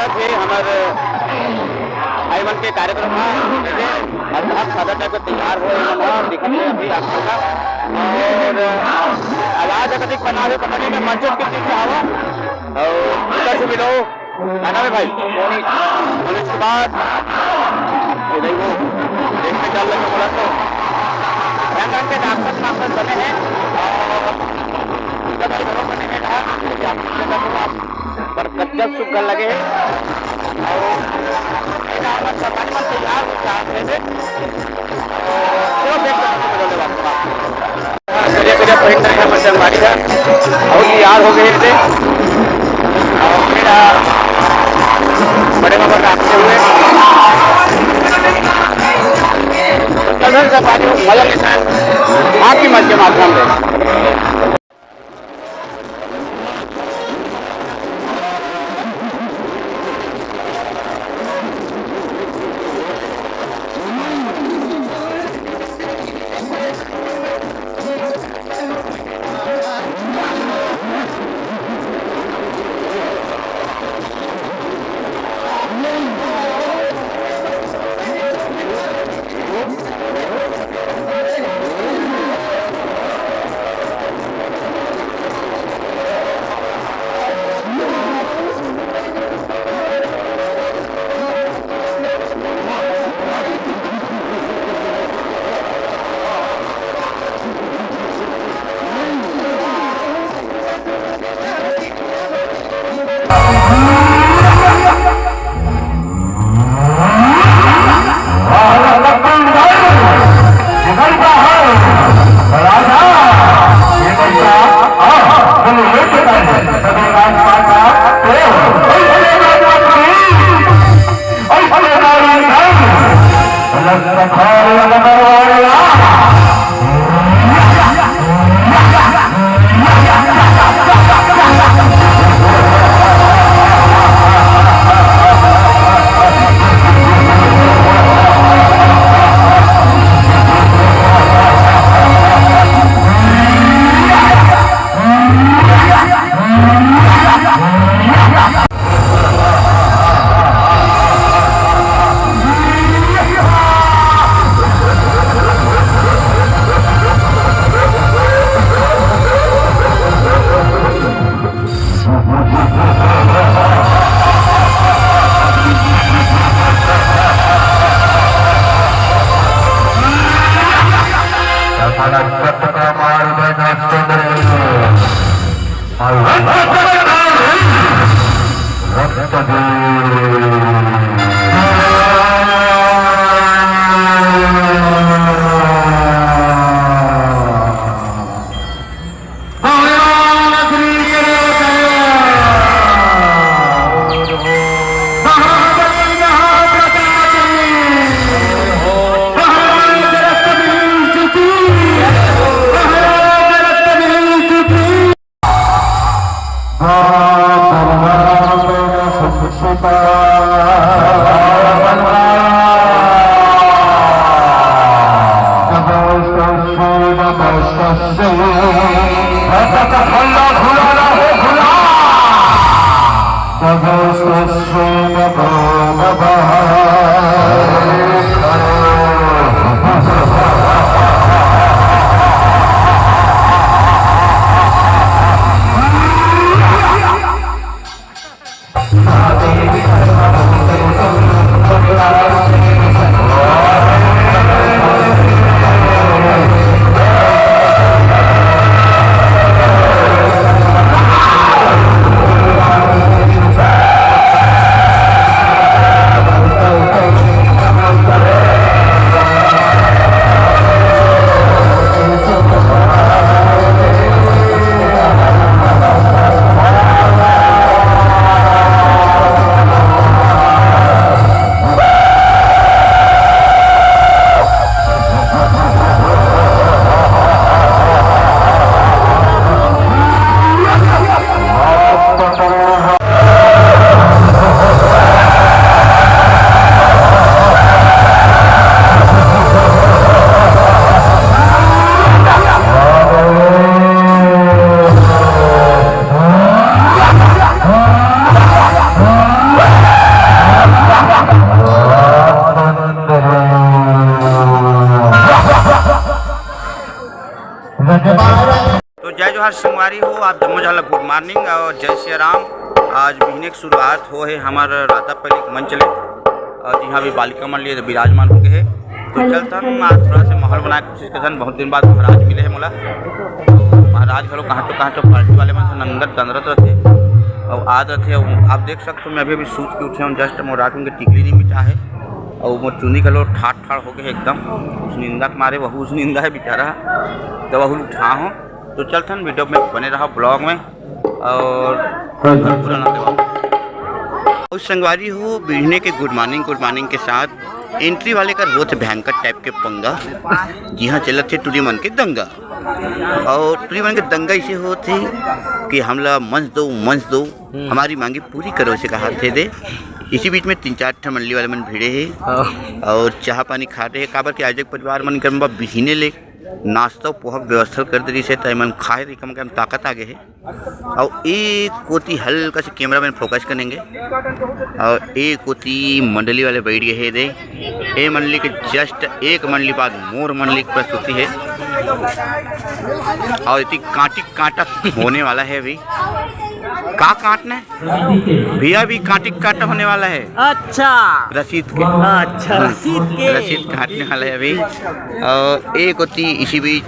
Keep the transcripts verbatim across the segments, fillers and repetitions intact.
ये हमर भाई मन के कार्यक्रम ह, जैसे मजहब सादा टाइप के तैयार हो, ये मन ह दिखत हे अभी आप मन ला। और आवाज अगर दिख बनावे पता नहीं, मैं मंच के पीछे हवा। और इधर से मिलो, का नाम है भाई? मोनिश। मोनिश के बाद ये देखो, देख के डर लगे बोला तो। रंग रंग के राक्षस माक्षस बने हैं। और इधर भाई घरों बने हैं ना, ये आप पर गजब सुग्घर लगे हे। अउ एला हमर सरपंच मन तैयार हो चाहत रहे थे। चलो देख के सबसे पहले बात। करिया करिया पहिन रहे हैं संगवारी का। अउ तैयार हो गए थे। अउ फिर, आ, बड़े बाबा का आते हुए कलर का पानी मजा लेता है। आपकी मर्जी के माध्यम से। आप जम्मो झन ला गुड मॉर्निंग और जय सिया राम। आज बिहने के शुरुआत हो हे हमर राता पहली के मंच ले, और जिहाँ भी बालिका मंडली विराजमान हो गए हे। तो चलथन, आज थोड़ा से माहौल बनाए के कोशिश करथन। बहुत दिन बाद महाराज मिले हे मोला। महाराज घलो कहाँ तो कहाँ तो पार्टी वाले मन से अंदर दंदरत रहते और आत रहते। और आप देख सकते हो, मैं अभी अभी सूत के उठे हूँ, जस्ट मोर रात के टिकली नहीं मिटा है। और मोर चुनी घलो ठाट ठाड़ हो गए एकदम, उस निंदा के मारे वहू उस निंदा है बेचारा, तो वहू उठा हो। तो चलथन, वीडियो में बने रहो, ब्लॉग में, और भरपूर आनंद लेवा। और संगवारी हो, बिहने के गुड मॉर्निंग, गुड मॉर्निंग के साथ एंट्री वाले कर होत भयंकर टाइप के पंगा, जिहाँ चलत हे टुरी मन के दंगा। और टुरी मन के दंगा इसे होत हे कि हमला मंच दो, मंच दो, हमारी मांगी पूरी करो, इसे कहा थे दे। इसी बीच में तीन चार ठन मंडली वाले मन भिड़े हे और चाह पानी खा रहे हे, काबर के आज एक परिवार मन के बिहने ले नाश्ता पोहा के व्यवस्था कर दे रहिस हे, त एमन खाए रही, कम कम ताकत आ गए हे। और एक कोती हल्का से कैमरा मैन फोकस करेंगे, और एक कोती मंडली वाले बैठ गए हे दे। ए मंडली के जस्ट एक मंडली बाद मोर मंडली की प्रस्तुति है, और इतनी कांटी कांटा होने वाला है अभी। का काटना है? भैया, अभी कांटी काटा होने वाला है। अच्छा। रसीद के। अच्छा, रसीद के। रसीद काटने वाला है अभी। और एक होती इसी बीच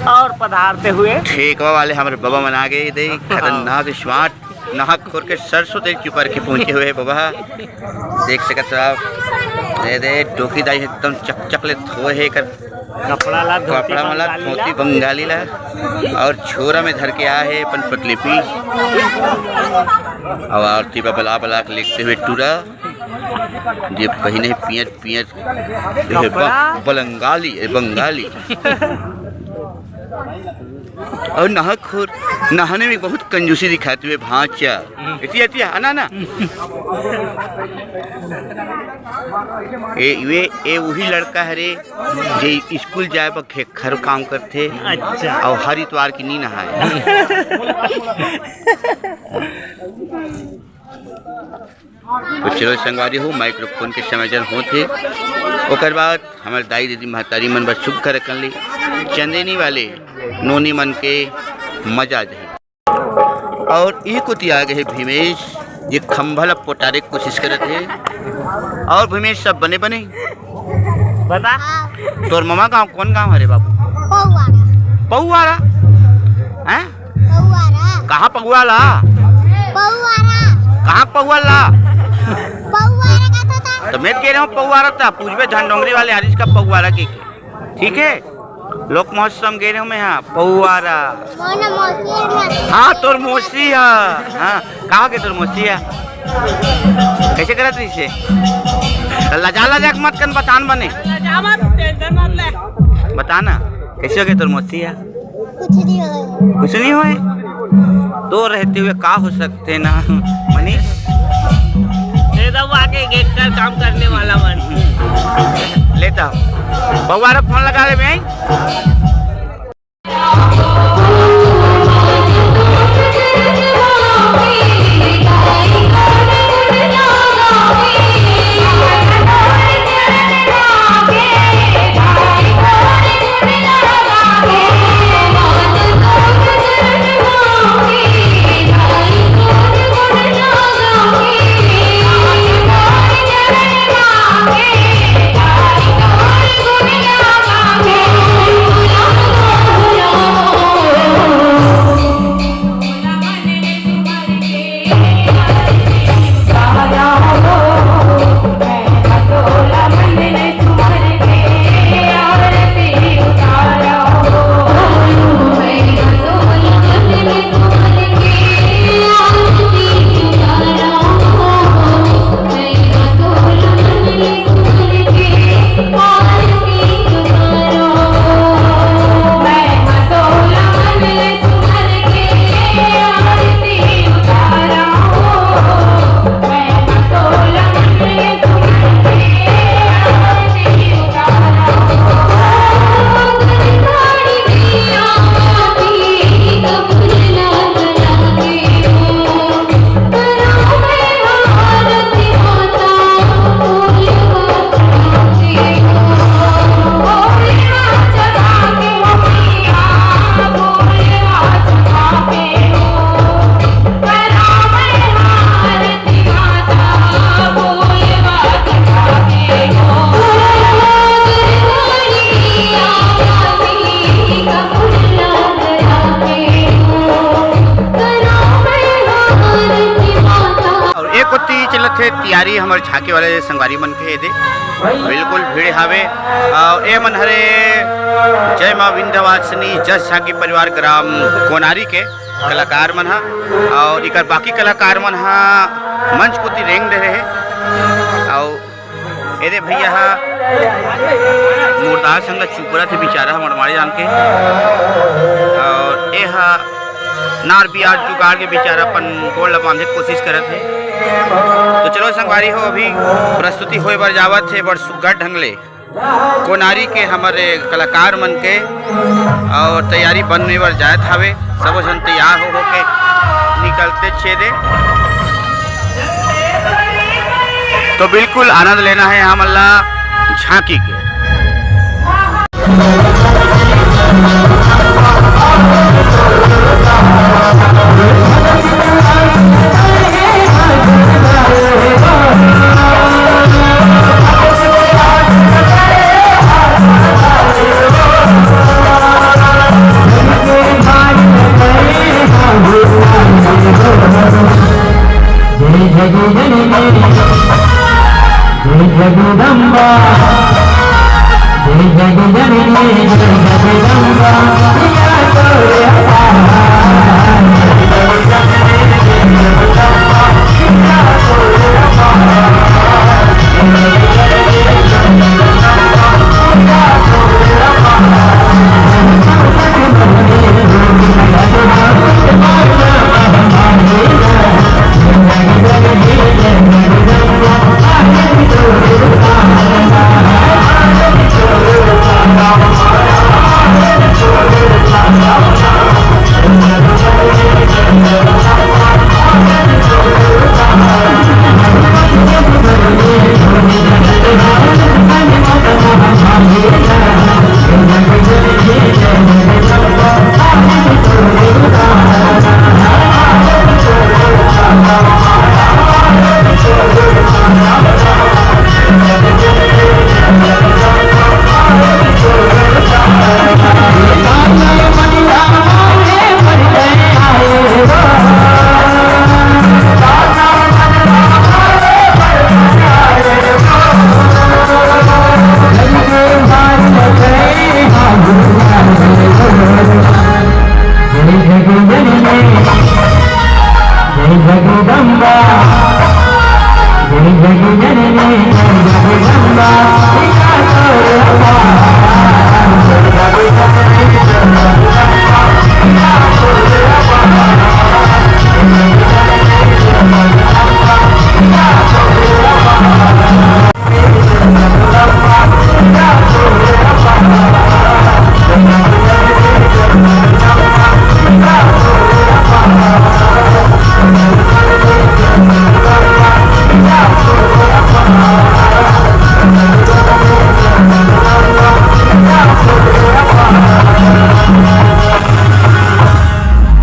और पधारते हुए ठेकवा वाले हमारे बाबा मन आ गए, दे खतरनाक स्मार्ट नहा खोर के सरसों तेल चुपर के पहुंचे हुए हैं बाबा। देख सकत हो आप, दे दे टोकी दाई एकदम चकचक ले धोए है कर कपड़ा ला धोती कपड़ा वाला बंगाली ला। धोती बंगाली ला, और छोरा में धर के आए है अपन पतली पी। अब आरती बा बला बला के लिखते हुए टूरा, जे पहिने पियर पियर, ये बा-, कपड़ा। बलंगाली, ए बंगाली। और नहा खोर, नहाने में बहुत कंजूसी दिखाते हुए भांचा। इति, इति, आना ना। ए, वे, ए वही लड़का हरे, जे स्कूल जाए पर खे-, घर काम करथे। अच्छा। और हर इतवार की नी नहाए। तो चलो संगवारी हो, माइक्रोफोन के समाचार होत हे। ओकर बाद हमर दाई दीदी महतारी मन बर शुभ कर कर ली, चंदेनी वाले नोनी मन के मजा आ जाही। और ई कोती आ गए हे भीमेश, ये खंभा ला पोटारे के कोशिश करत हे। और भीमेश, सब बने बने? बता। तोर ममा गांव कौन गांव हरे बाबू? पौवारा। पौवारा? हैं? पौवारा। कहाँ पौवाला? पौवारा। कहाँ पौवाला? पौवारा का तो था। तो मैं कह रहा हूँ पौवारा था, पूछबे धनडोंगरी वाले हरीश का पौवारा के, के। ठीक है, लोक महोत्सव में गए रहे मैं, हाँ, पौवारा। कौन मौसी है? हाँ, तोर मौसी है। हाँ, कहाँ के तोर मौसी है? कैसे करत रही से? तो लजा लजा के मत कन बतान बने। लजा मत, टेंशन मत ले। बता ना, कैसे हो गए तोर मौसी है? कुछ नहीं होए। कुछ नहीं होए? तो रहते हुए का हो सकते ना, मनीष? ये सब आके गेट का काम करने वाला मन। लेता हूँ। बउआ रे, फोन लगा ले भाई। थे तियारी हमर झांकी वाले संगवारी मन के एदे बिल्कुल भीड़ हावे। अउ ए मन हरे जय माँ विंध्यवासिनी जस झांकी परिवार ग्राम कोनारी के कलाकार मन हा, अउ इकर बाकी कलाकार मन हा मंच कोती रेंग डरे हे। अउ एदे भैया हा मुर्दार संग चुपरा थे बेचारा हा मड़माड़े जान के, अउ ए हा नार बियार जुगाड़ के बेचारा अपन गोड़ ला बांधे के कोशिश करत हे। तो चलो संगवारी हो, अभी प्रस्तुति होए बर जावत हे बड़ सुग्घर ढंग ले कोनारी के हमर कलाकार मन के, अउ तैयारी बने बर जात हावे। सबो झन तैयार हो होके निकलते छेदे। तो बिल्कुल आनंद लेना हे हमन ला झांकी के। जय जगदम्बा, जय जगदम्बा।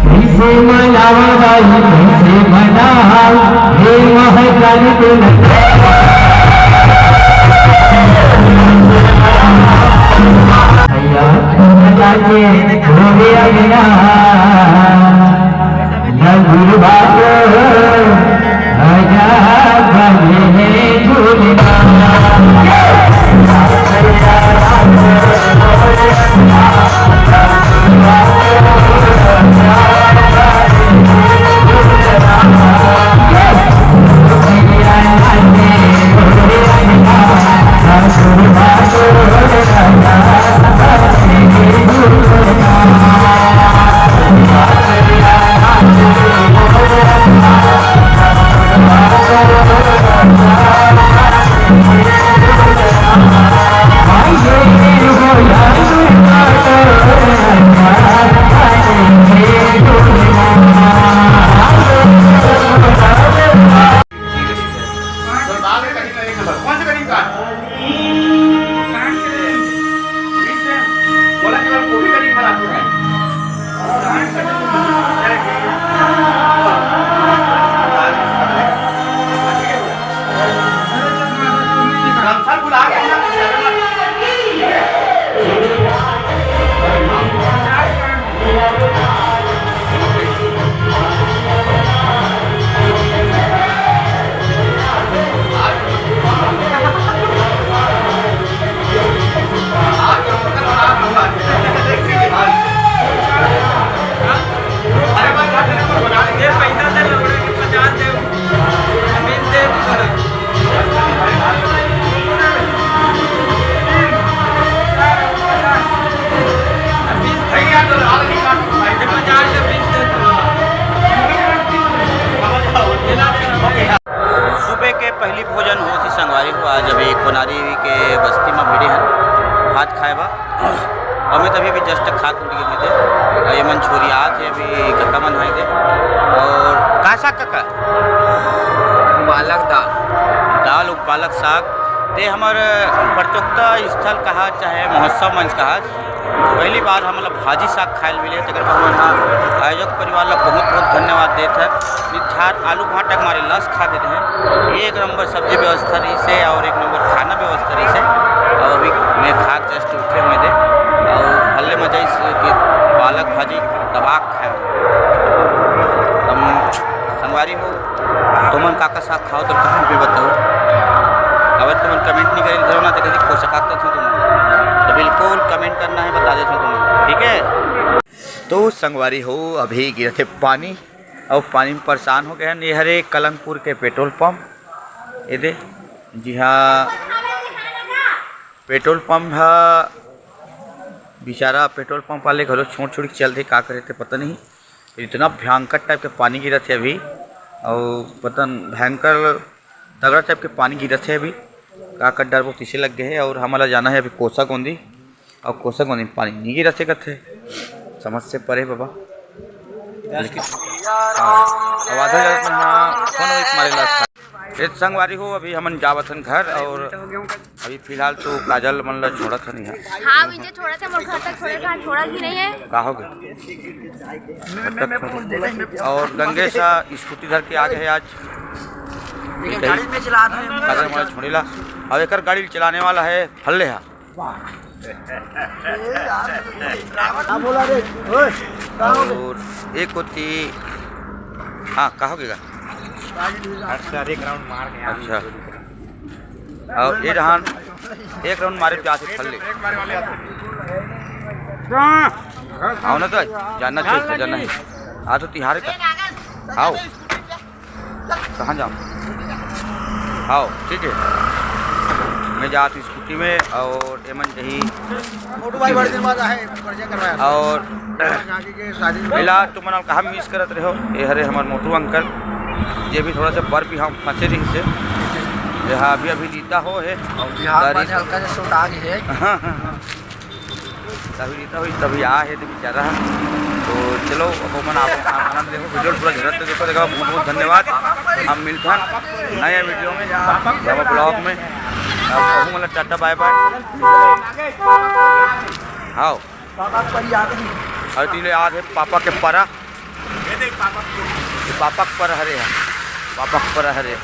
कैसे मनावा भाई, कैसे मनावा, हे महाकाली तू न-, भैया, तू बता के हो गया गया, न गुरु बाबू। साग टूट गए थे। और ये मन छोरी आत हे अभी, कत्ता मन हाई थे। और का साग काका? पालक दाल। दाल अउ पालक साग। ते हमर प्रतियोगिता स्थल कहा, चाहे महोत्सव मंच कहा, पहली बार हमन ला भाजी साग खाए ल मिले, तेकर बर हमन ह आयोजक परिवार ला बहुत बहुत धन्यवाद देत हन। निझार आलू भाटा के मारे लस खा देते हैं। एक नंबर सब्जी व्यवस्था रहिस हे और एक नंबर खाना व्यवस्था रहिस हे। और अभी मैं खा के just उठे हुए थे और भले मजा इस कि पालक भाजी दबा के खाए। हम संगवारी हो, तुमन का का साग खाओ तो comment में बताओ। अगर तुमन comment नहीं करें तो ना, तो कहीं कोसा कागता थो तुमन, तो बिल्कुल comment करना है, बता देता हूँ तुमन, ठीक है। तो संगवारी हो, अभी गिरत हे पानी, अउ पानी में परेशान हो गए हैं। ये हरे कलंगपुर के पेट्रोल पंप, ये दे, जी हाँ, पेट्रोल पंप ह, बेचारा पेट्रोल पंप वाले घलो छोड़ छोड़ के चल दे, का करे ते पता नहीं। इतना भयंकर टाइप के पानी गिरत हे अभी, अउ पता न, भयंकर तगड़ा टाइप के पानी गिरत हे अभी। का कर डरबो, तिसे लग गए हे। और हमला जाना हे अभी कोसा गोंदी, अउ कोसा गोंदी में पानी नहीं गिरत हे कथे, समझ से परे बाबा। लेकिन हाँ, अब आधा जगह में हाँ, फोन एक मारे लास्ट। ए संगवारी हो, अभी हमन जावत हन घर और अभी फिलहाल तो काजल मन ला छोड़त हन यहाँ। हाँ, विजय छोड़त हे, मोर घर तक छोड़े का, छोड़ा भी नहीं है। का हो गए? और गंगेश हा स्कूटी धर के आ गए आज। ये गाड़ी में चला रहे हैं। काजल मन ला छोड़े ला। अब एकर गाड़ी चलाने वाला है फल्ले हा। हाँ, बोला रे। ओए, कहाँ हो गए? और एक होती, हाँ, का हो गया? अच्छा, एक राउंड मार गया। अच्छा। और ये जहाँ एक राउंड मारे प्यास फल्ले। आओ ना तो, जाना चाहिए, जाना है। आज तो तिहार का। आओ। कहाँ जाओ? आओ, ठीक है। मैं जात हूँ स्कूटी में और एमन जही मोटू भाई बड़े दिन बाद आए, परिचय करवाया। और आगे के शादी में। मिला तुमन कहाँ मिस करत रहो? ये हरे हमार मोटू अंकल, ये भी थोड़ा सा बर्फ यहाँ फंसे रही से। यहाँ अभी अभी रीता हो है। और बिहार गाड़ी में हल्का सा चोट आ गई है। हाँ, हाँ, हाँ। तभी रीता हुई, तभी आ है, तभी बेचारा। तो चलो, अब मन आप आनंद देखो, वीडियो पूरा जरूरत से देखो, देखो, बहुत बहुत धन्यवाद। हम मिलते हैं नए वीडियो में, नए ब्लॉग में। अब कहूँ मतलब टाटा बाय बाय। हाँ। पापा के परी आ गई। और तीन याद है पापा के परा। ये पापा के परा हरे हैं। पापा के परा हरे हैं।